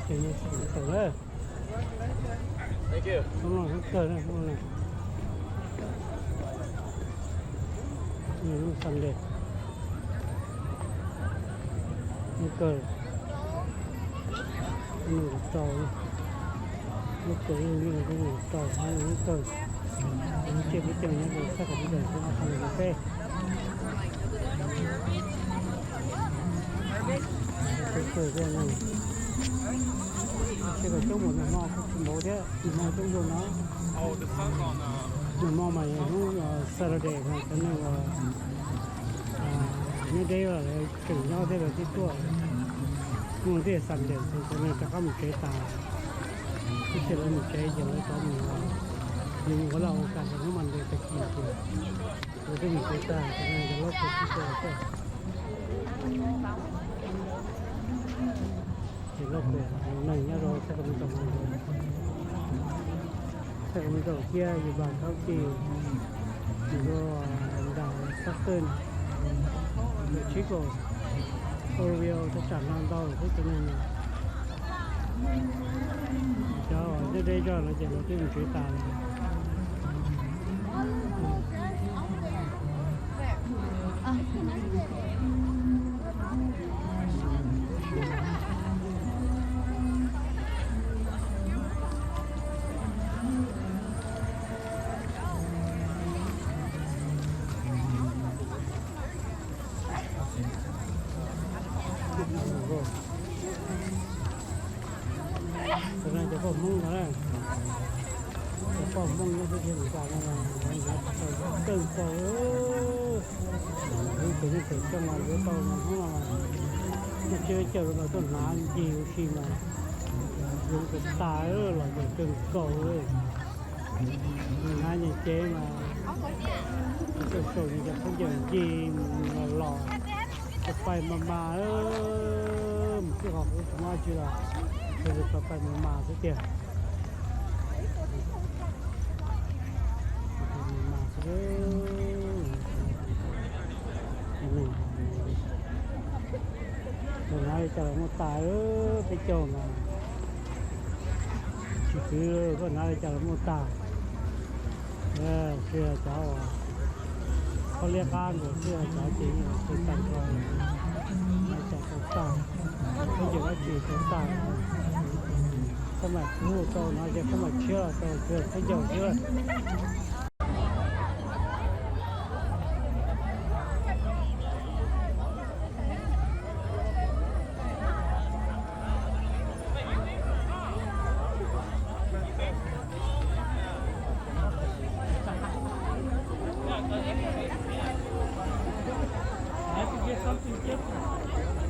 Ces yog xab kawm na. Thank you. Txhob mloog hnub kawg na, hnub no. Hnub Sunday. Hnub kawg. Hnub nees nkaum rau. Hnub kawg, hnub nees nkaum rau, hnub kawg. Ib tsoom peb caug nyob rau sab California, Los Angeles. Tus kawg thiaj no, seb kom coob npaum nag hmo kuj tsis npaum thiab, nag hmo coob dua no. Nag hmo mas yog hnub Saturday mas cov neeg uas nyob deb los lawv tseem nyob thiab lawv twb tuaj. Hnub no twb yog Sunday ces cov neeg rov qab mus tsev tas. Ib txhia lawv mus tsev ces lawv rov mus, yus ua laj ua kam ces hnub Monday tag kis ces lawv twb mus tsev tas, cov neeg cov locals tib co thiab. Ces locals neeg nyob rau Sacramento, Sacramento thiab Yuba County, mus rau nram Stockton, Chico, Oroville, thaj tsam no ntau thiab cov neeg no. Cov uas nyob deb zog no ces lawv twb mus tsev tas lawm. Cov poj Hmoob no, cov poj Hmoob nyob teb chaws Amelikas no, lawv nrhiav tau kawg nkaus. Lawv tus neeg tawm xyoo mas yuav tau mas hnub no mas, noj tsiab peb caug rau los tuaj hnav ncig ua si mas zoo kawg tas, los zoo kawg nkaus. Nws hnav nyias cev mas, sau sau nws cov khaub ncaws ncig mus los los, pais pais mas mas, mus xwb ho kuv tsis muaj dab tsi los, pais pais mas mas xwb tiag. Mas xwb. Koj hnav li cas los muaj tas, peb caug mas tsis kwv, koj hnav li cas los muaj tas. Xwb cov uas khob liab qab nkaus xwb, cov ces tsis tag nrho, hnav li cas tau tas, khaub ncaws dab tsi tau tas. Khaub ncaws kuv tau hnav ces khaub ncaws tshiab los tau, tsuas khaub ncaws xwb. I have to get something different.